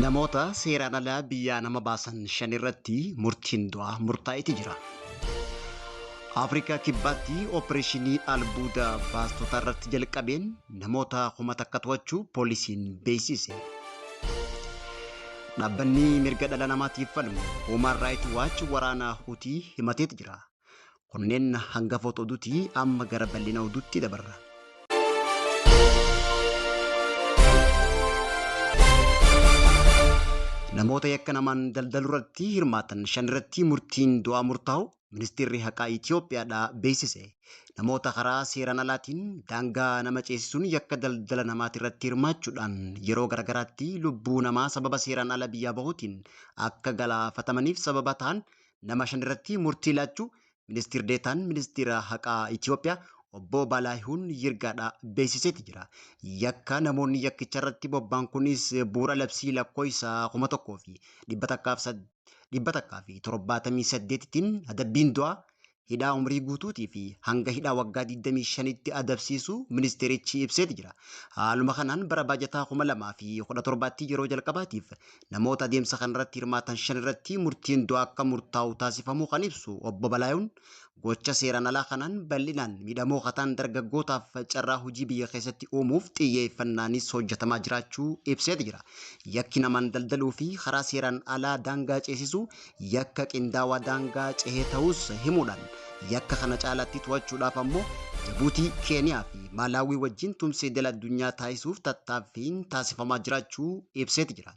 Namoota seeraan alaa biyyaa nama baasan 5 irratti murtiin du'aa murtaa'eeti jira. Afrikaa Kibbaatti opereeshinii albuuda baastotaa irratti jalqabeen namoota 1000 to'achuu poolisiin beeksise. Dhaabbanni mirga dhala namaatiif falmu Human Rights Watch waraana Hutii himateeti jira. Kunneen hangafoota oduuti, amma gara bal'ina oduutti dabarra. Namoota yakka namaan daldaluu irratti hirmaatan 5 irratti murtiin du'aa murtaa'u Ministeerri Haqaa Itoophiyaadhaa beeksise. Namoota karaa seeraan alaatiin daangaa nama ceesisuun yakka daldala namaati irratti hirmaachuudhaan yeroo garagaraatti lubbuu namaa sababa seeraan ala biyyaa bahuutiin akka galaafatamaniif sababa ta'an nama 5 irratti murtii laachuu Ministiir Deetaan Ministeera Haqaa Itoophiyaa Obbo Balaayihuun Yirgaadhaa beeksiseeti jira. Yakka namoonni yakkicha irratti bobba'an kunis bu'uura labsii lakkoofsa 1178tiin adabbiin du'aa, hidhaa umrii guutuutii fi hanga hidhaa waggaa 25tti adabsiisuu ministeerichi ibseeti jira. Haaluma kanaan bara baajataa 2017tti yeroo jalqabaatiif namoota adeemsa kanarratti hirmaatan 5 irratti murtiin du'aa akka murtaa'u taasifamuu kan ibsu Obbo Balaayuun, gocha seeraan alaa kanaan bal'inaan miidhamoo kataan dargaggootaaf carraa hojii biyya keessatti uumuuf xiyyeeffannaanis hojjetamaa jiraachuu ibseeti jira. Yakki namaan daldaluu fi karaa seeraan alaa daangaa ceesisuu yakka qindaawaa daangaa cehee ta'uus himuudhaan yakka kana caalaatti to'achuudhaaf ammoo Jabuutii, Keeniyaa fi Maalaawwii wajjin tumsa idil addunyaa taasisuuf tattaaffiin taasifamaa jiraachuu ibseeti jira.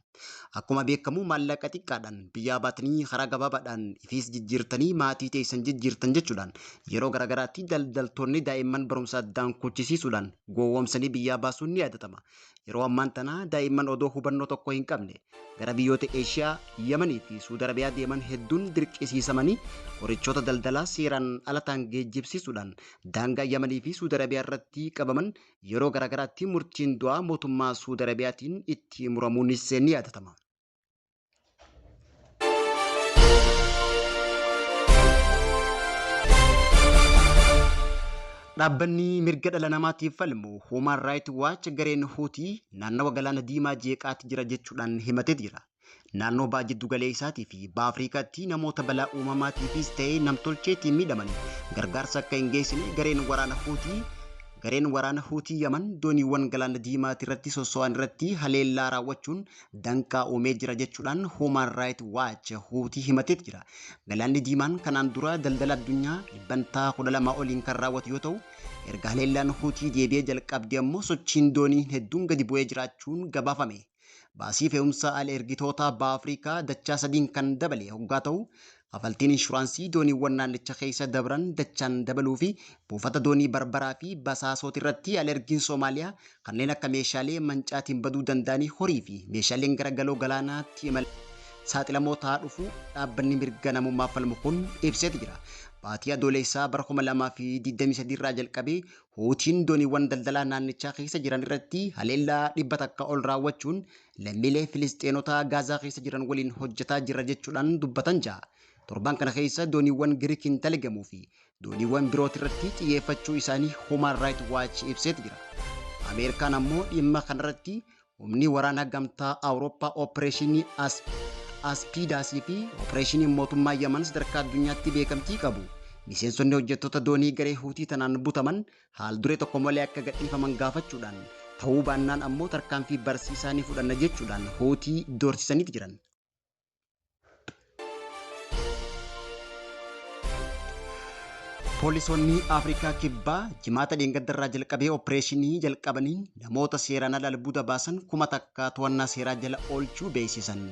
Akkuma beekamu maallaqa xiqqaadhaan biyyaa baatanii karaa gabaabaadhaan ifiis jijjiirtanii maatii teessan jijjiirtan jechuudhaan yeroo garaagaraatti daldaltoonni daa'imman barumsa addaan kuchisiisuudhaan gowwoomsanii biyyaa baasuun ni yaadatama. Yeroo ammaan tana daa'imman odoo hubannoo tokko hin qabne gara biyyoota Eeshiyaa, Yamanii fi Suudi Arabiyaa deeman hedduun dirqisiisamanii qorichoota daldalaa seeraan ala ta'an geejjibsiisuudhaan daangaa Yamanii fi Suudi Arabiyaa irratti qabaman yeroo garaagaraatti murtiin du'aa mootummaa Suudi Arabiyaatiin itti muramuunis ni yaadatama. Dhaabbanni mirga dhala namaatiif falmu Human Rights Watch gareen Huutii naannawa galaana diimaa jeeqaatti jira jechuudhaan himatee jira. Naannoo baha jiddu galeessaatii fi baha Afrikaatti namoota balaa uumamaatiifis ta'ee namtolcheetiin miidhamaniif gargaarsa akka hin geessine gareen waraana Huutii Gareen waraana Huutii Yaman dooniiwwan galaana diimaati irratti sosso'an irratti haleellaa raawwachuun danqaa uumee jira jechuudhaan Human Rights Watch Huutii himateet jira. Galaanni Diimaan kanaan dura daldala addunyaa dhibbantaa 12 oliin kan raawwatu yoo ta'u, erga haleellaan Huutii deebi'ee jalqabdee ammoo sochiin doonii hedduun gadi bu'ee jiraachuun gabaafame. Baasii fe'umsa al-ergitootaa Baha Afrikaa dachaa sadiin kan dabale hoggaa ta'u, kafaltiin inshuraansii dooniiwwan naannicha keessa dabran dachaan dabaluu fi buufata doonii Barbaraa fi Basaasootirratti al-ergiin Somaaliyaa kanneen akka meeshaalee mancaatiin baduu danda'anii horii fi meeshaaleen gara Galoo Galaanaatti imalan saaxilamoo ta'aa dhufuu dhaabbanni mirga namummaa falmu kun ibseeti jira. Baatii Adooleessaa bara 2023 irraa jalqabee Huutiin dooniiwwan daldalaa naannichaa keessa jiran irratti haleellaa 100 ol raawwachuun lammiilee Filisxeenotaa Gaazaa keessa jiran waliin hojjetaa jirra jechuudhaan dubbatan ja'a. Torban kana keessa dooniiwwan Girikiin taligamuu fi dooniiwwan birootirratti xiyyeeffachuu isaanii Human Rights Watch ibseeti jira. Ameerikaan ammoo dhimma kanarratti humni waraanaa gamtaa Awurooppaa opereeshinii Aspiidaasii fi opereeshiniin mootummaa Yaman sadarkaa addunyaatti beekamtii qabu miseensonni hojjettoota doonii garee Huutii tanaan butaman haal duree tokko malee akka gadhiifaman gaafachuudhaan ta'uu baannaan ammoo tarkaanfii barsiisaa ni fudhanna jechuudhaan Huutii doorsisaniiti jiran. Poolisoonni Afrikaa Kibbaa jimaata dheengaddarraa jalqabee opereeshinii jalqabaniin namoota seeraan ala albuuda baasan 1000 to'annaa seeraa jala oolchuu beeksisan.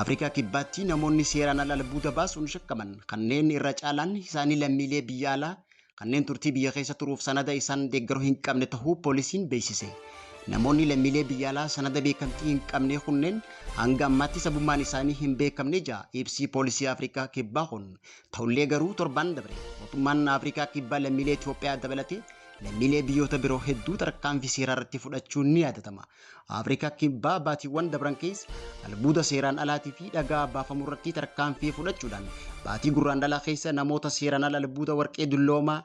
Afrikaa Kibbaatti namoonni seeraan ala albuuda baasuun shakkaman kanneen irra caalaan isaanii lammiilee biyya alaa kanneen turtii biyya keessa turuuf sanada isaan deeggaru hin qabne tahuu poolisiin beeksise. Namoonni lammiilee biyya alaa sanada beekamtii hin qabne kunneen hanga ammaatti sabummaan isaanii hin beekamne ja'a ibsii poolisii Afrikaa Kibbaa kun. Ta'ullee garuu torban dabre mootummaan Afrikaa Kibbaa lammiilee Itoophiyaa dabalatee lammiilee biyyoota biroo hedduu tarkaanfii seeraa irratti fudhachuun ni yaadatama. Afrikaa Kibbaa baatiiwwan dabran keessa albuuda seeraan alaatii fi dhagaa baafamu irratti tarkaanfii fudhachuudhaan baatii Gurraandhalaa keessa namoota seeraan ala albuuda warqee dulloomaa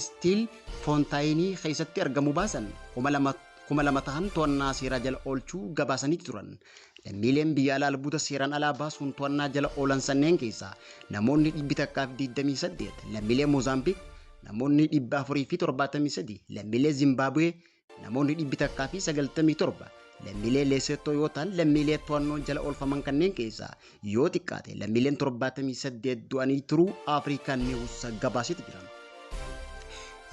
Istiil Foontaayinii keessatti argamu baasan 2000 ta'an to'annaa seeraa jala oolchuu gabaasanii turan. Lammiileen biyya alaa albuuda seeraan alaa baasuun to'annaa jala oolan sanneen keessaa namoonni 128 lammiilee Moozaambiik, namoonni 473 lammiilee Zimbaabuwee, namoonni 197 lammiilee Leesettoo yoo ta'an, lammiilee to'annoo jala oolfaman kanneen keessaa yoo xiqqaate lammiileen 78 du'anii turuu Afrikaan Niwus gabaasetu jira.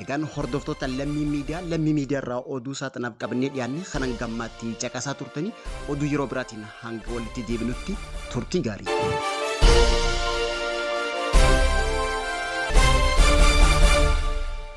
Egaan hordoftoota Lammii Miidiyaa, Lammii Miidiyaa irraa oduu saaxinaaf qabannee dhiyaanne kanan gammaatti caqasaa turtanii, oduu yeroo biraatiin hanga walitti deebinutti turtii gaarii.